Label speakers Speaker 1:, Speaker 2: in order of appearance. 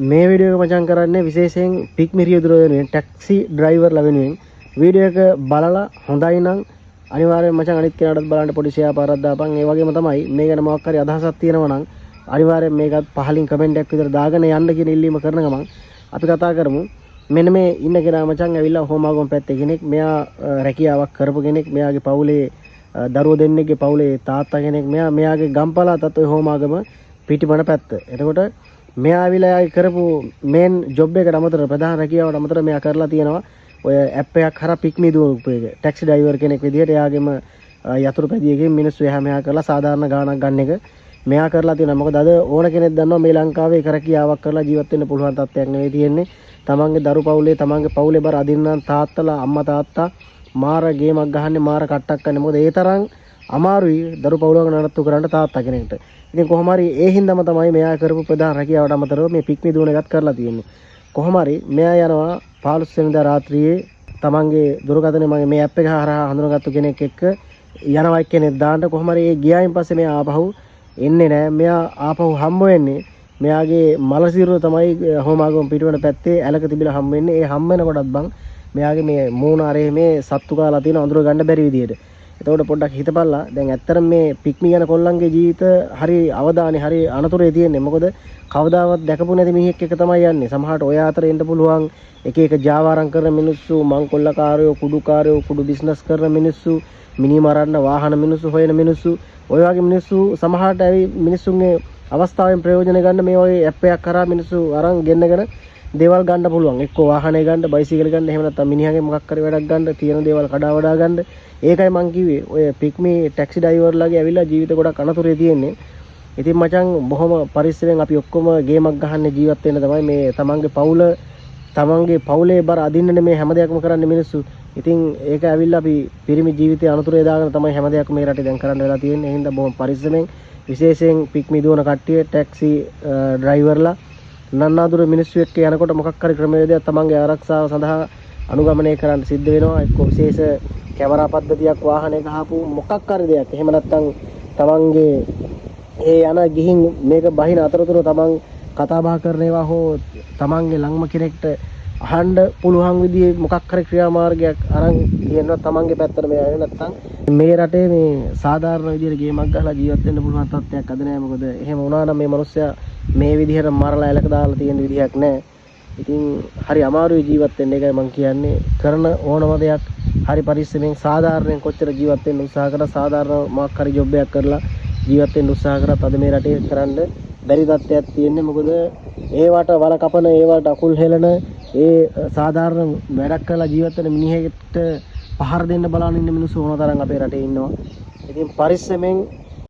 Speaker 1: මේ වීඩියෝ එක මචං කරන්නේ විශේෂයෙන් පික්මි රියදුරෝ වෙනුවෙන්, ටැක්සි ඩ්‍රයිවර්ලා වෙනුවෙන්. වීඩියෝ එක බලලා හොඳයි නම් අනිවාර්යෙන් මචං අනිත් කෙනාටත් බලන්න පොඩි ෂෙයා පාරක් දාපන්. ඒ වගේම තමයි මේ ගැන මොකක් හරි අදහසක් තියෙනවා නම් අනිවාර්යෙන් මේකත් පහලින් කමෙන්ට් එකක් විතර දාගෙන යන්න කියන ඉල්ලීම කරන ගමන් අපි කතා කරමු. මෙන්න මේ ඉන්න කෙනා මචං ඇවිල්ලා හෝමාගම පැත්තේ කෙනෙක්. මෙයා රැකියාවක් කරපු කෙනෙක්. මෙයාගේ පවුලේ දරුවෝ දෙන්නෙක්ගේ පවුලේ තාත්තා කෙනෙක්. මෙයා මෙයාගේ ගම් පළාතත් ඔය හෝමාගම පිටිපණ පැත්ත. එතකොට මෙයා ඇවිල්ලා එයාගේ කරපු මේන් ජොබ් එකට අමතරව, ප්‍රධාන රැකියාවට අමතරව මෙයා කරලා තියෙනවා ඔය ඇප් එකක් හරහා පික්මි දුවපු එක. ටැක්සි ඩ්‍රයිවර් කෙනෙක් විදිහට එයාගේම යතුරු පැදියකින් මිනිස්සු එහා මෙහා කරලා සාධාරණ ගාණක් ගන්න එක මෙයා කරලා තියෙනවා. මොකද අද ඕන කෙනෙක් දන්නවා මේ ලංකාවේ එක රැකියාවක් කරලා ජීවත් වෙන්න පුළුවන් තත්ත්වයක් නෙවෙයි තියෙන්නේ. තමන්ගේ දරු පවුලේ, තමන්ගේ පවුලේ බර අදින්න නම් තාත්තලා, අම්මා තාත්තා මාර ගේමක් ගහන්නේ, මාර කට්ටක් කන්නේ. මොකද ඒ තරම් අමාරුයි දරු පවුලක නඩත්තු කරන්න තාත්තා කෙනෙක්ට. ඉතින් කොහොම හරි ඒ හින්දාම තමයි මෙයා කරපු ප්‍රධාන රැකියාවට අමතරව මේ පික්මි දුවන එකත් කරලා තියෙන්නේ. කොහොම හරි මෙයා යනවා 15 වෙනිදා රාත්‍රියේ තමන්ගේ දුරකථනයේ මගේ මේ ඇප් එක හරහා හඳුනාගත්තු කෙනෙක් එක්ක යනවා එක්කෙනෙක් දාන්න. කොහොම හරි ඒ ගියායින් පස්සේ මෙයා ආපහු එන්නේ නෑ. මෙයා ආපහු හම්බ වෙන්නේ මෙයාගේ මල සිරුර තමයි හෝමාගම පිටවන පැත්තේ ඇලක තිබිලා හම්බ වෙන්නේ. ඒ හම්බ වෙනකොටත් බං මෙයාගේ මේ මූණ අරේ මේ සත්තු කාලා තියෙන අඳුර ගන්න බැරි විදියට. එතකොට පොඩ්ඩක් හිතපල්ලා, දැන් ඇත්තටම මේ පික්මි යන කොල්ලන්ගේ ජීවිත හරි අවදානේ, හරි අනතුරේ තියෙන්නේ. මොකද කවදාවත් දැකපු නැති මිනිහෙක් එක තමයි යන්නේ. සමහරට ඔය අතර එන්න පුළුවන් එක එක ජාවාරම් කරන මිනිස්සු, මංකොල්ලකාරයෝ, කුඩුකාරයෝ, කුඩු බිස්නස් කරන මිනිස්සු, මිනි මරන්න වාහන මිනිස්සු හොයන මිනිස්සු, ඔය වගේ මිනිස්සු සමහරට ඇවි මිනිස්සුන්ගේ අවස්ථාවෙන් ප්‍රයෝජන ගන්න මේ වගේ ඇප් එකක් කරා මිනිස්සු අරන් ගෙන්නගෙන දේවල් ගන්න පුළුවන්. එක්කෝ වාහනේ ගන්න, බයිසිකල් ගන්න, එහෙම නැත්නම් මිනිහාගේ මොකක් හරි වැඩක් ගන්න, තියෙන දේවල් කඩා වඩා ගන්න. ඒකයි මං කිව්වේ ඔය පික්මි ටැක්සි ඩ්‍රයිවර්ලාගේ ඇවිල්ලා ජීවිත ගොඩක් අනතුරේ තියෙන්නේ. ඉතින් මචං බොහොම පරිස්සමෙන් අපි ඔක්කොම ගේමක් ගහන්නේ ජීවත් වෙන්න තමයි. මේ තමන්ගේ පවුල, තමන්ගේ පවුලේ බර අදින්නනේ මේ හැම දෙයක්ම කරන්නේ මිනිස්සු. ඉතින් ඒක ඇවිල්ලා අපි පිරිමි ජීවිතය අනතුරේ දාගෙන තමයි හැම දෙයක්ම මේ රටේ දැන් කරන්න වෙලා තියෙන්නේ. ඒ හින්දා බොහොම පරිස්සමෙන් විශේෂයෙන් පික්මි දුවන කට්ටිය, ටැක්සි ඩ්‍රයිවර්ලා නන්නාදුර මිනිස්සු එක්ක යනකොට මොකක් හරි ක්‍රමවේදයක් තමන්ගේ ආරක්ෂාව සඳහා අනුගමනය කරන්න සිද්ධ වෙනවා. එක්කෝ විශේෂ කැමරා පද්ධතියක් වාහනේ ගහපු මොකක් හරි දෙයක්. එහෙම නැත්නම් තමන්ගේ ඒ යන ගිහින් මේක බහින අතරතුර තමන් කතා බහ කරන ඒවා හෝ තමන්ගේ ළඟම කෙනෙක්ට අහන්න පුළුවන් විදිහේ මොකක් හරි ක්‍රියාමාර්ගයක් අරන් තියෙනවා තමන්ගේ පැත්තට මේ අය. නැත්නම් මේ රටේ මේ සාධාරණ විදිහට ගේමක් ගහලා ජීවත් වෙන්න පුළුවන් තත්ත්වයක් අද නෑ. මොකද එහෙම වුණා නම් මේ මනුස්සයා මේ විදිහට මරලා ඇලක දාලා තියෙන විදිහක් නෑ. ඉතින් හරි අමාරුයි ජීවත් වෙන්න. ඒකයි මං කියන්නේ කරන ඕනම දෙයක් හරි පරිස්සමෙන් සාධාරණයෙන් කොච්චර ජීවත් වෙන්න උත්සාහ කරා, සාධාරණ මොකක් හරි ජොබ් එකක් කරලා ජීවත් වෙන්න උත්සාහ කරත් අද මේ රටේ කරන්න බැරි තත්ත්වයක් තියෙන්නේ. මොකද ඒවට වල කපන, ඒවට අකුල් හෙලන, ඒ සාධාරණ වැඩක් කරලා ජීවත් වෙන මිනිහෙක්ට පහර දෙන්න බලන ඉන්න මිනිස්සු ඕන තරම් අපේ රටේ ඉන්නවා. ඉතින් පරිස්සමෙන්